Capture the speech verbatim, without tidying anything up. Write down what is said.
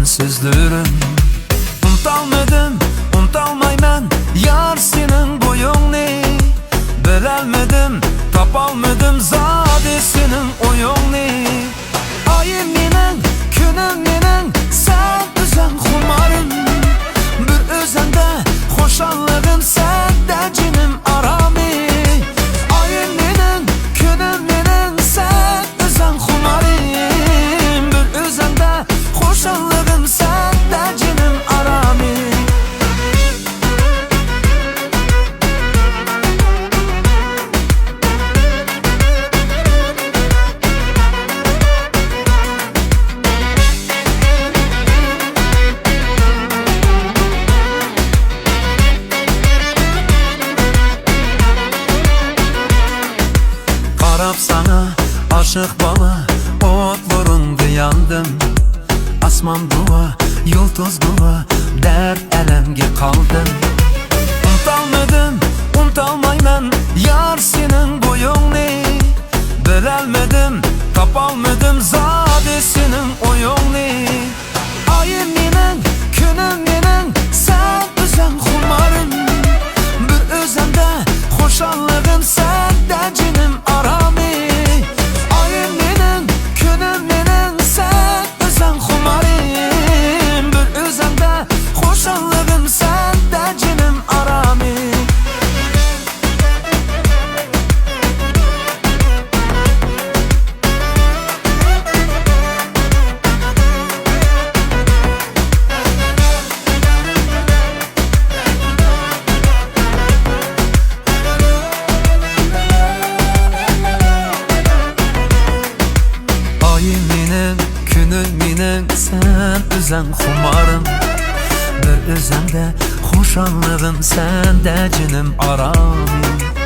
سۆزلىرىم. ئۇنتالمىدىم، ئۇنتالمايمەن يار سېنىڭ بويۇڭنى. بىلەلمىدىم، تاپالمىدىم زادى سېنىڭ ئويۇڭنى. ئايىم مېنىڭ، كۈنۈم مېنىڭ، سەن ئۆزۈڭ خۇمارىم. بىر ئۆزۈڭدە خۇشاللىقىم، سەندە جېنىم ئارامى. ئايىم مېنىڭ، كۈنۈم مېنىڭ، سەن ئۆزۈڭ خۇمارىم، بىر ئۆزۈڭدە خۇشاللىقىم، سەندە جېنىم ئارامى. قاراپ ساڭا ئاشىق بالا، ئوتلىرىڭدا ياندىم. ئاسمان گۇۋاھ، يۇلتۇز گۇۋاھ، دەرد ئەلەمگە قالدىم. ئۇنتالمىدىم، ئۇنتالمايمەن يار سېنىڭ بويۇڭنى. بىلەلمىدىم، تاپالمىدىم زادى سېنىڭ ئويۇڭنى. ئايىم مېنىڭ، كۈنۈم مېنىڭ، سەن ئۆزۈڭ خۇمارىم. بىر ئۆزۈڭدە خۇشاللىقىم، سەندە جېنىم ئارامى. ئايىم مېنىڭ، كۈنۈم مېنىڭ، سەن ئۆزۈڭ خۇمارىم. بىر ئۆزۈڭدە خۇشاللىقىم، سەندە جېنىم ئارامى. ئايىم مېنىڭ، كۈنۈم مېنىڭ، سەن ئۆزۈڭ خۇمارىم. بىر ئۆزۈڭدە خۇشاللىقىم، سەندە جېنىم ئارامى.